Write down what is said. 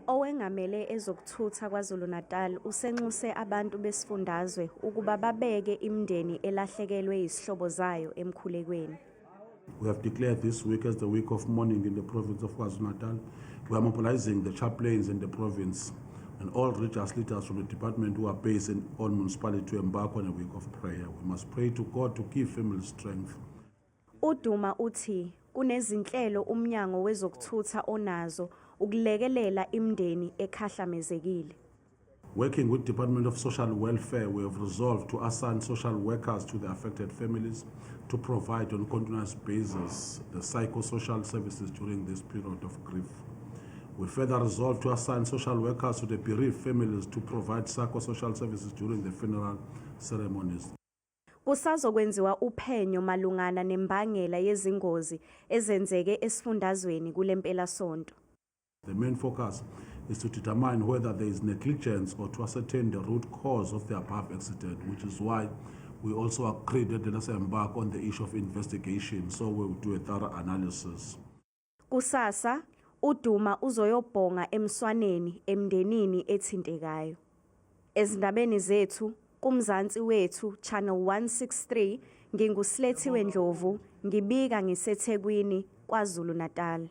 Owengamele ezokuthutha KwaZulu-Natal usenxuse abantu besifundazwe ukuba babeke imindeni elahlekelwe izihlobo zayo emkhulekweni. We have declared this week as the week of mourning in the province of KwaZulu-Natal. We are mobilizing the chaplains in the province and all religious leaders from the department who are based in all municipalities to embark on a week of prayer. We must pray to God to give families strength. uDuma uthi kunezinhlelo umnyango wezokuthutha onazo ukulekelela imindeni ekhahlamezekile. Working with Department of Social Welfare, we have resolved to assign social workers to the affected families to provide on a continuous basis the psychosocial services during this period of grief. We further resolved to assign social workers to the bereaved families to provide psychosocial services during the funeral ceremonies. Kusazokwenziwa uphenyo malungana nembangela yezingozi ezenzeke esifundazweni kulempelasonto. The main focus is to determine whether there is negligence or to ascertain the root cause of the above accident, which is why we also agreed that let us embark on the issue of investigation, so we will do a thorough analysis. Kusasa, uDuma uzoyobhonga emswaneni emndenini ethintekayo. Ezindabeni zethu, kumzansi wethu, Channel 163, nginguSlethiwe Ndlovu, ngibika ngiseThekwini, KwaZulu-Natal.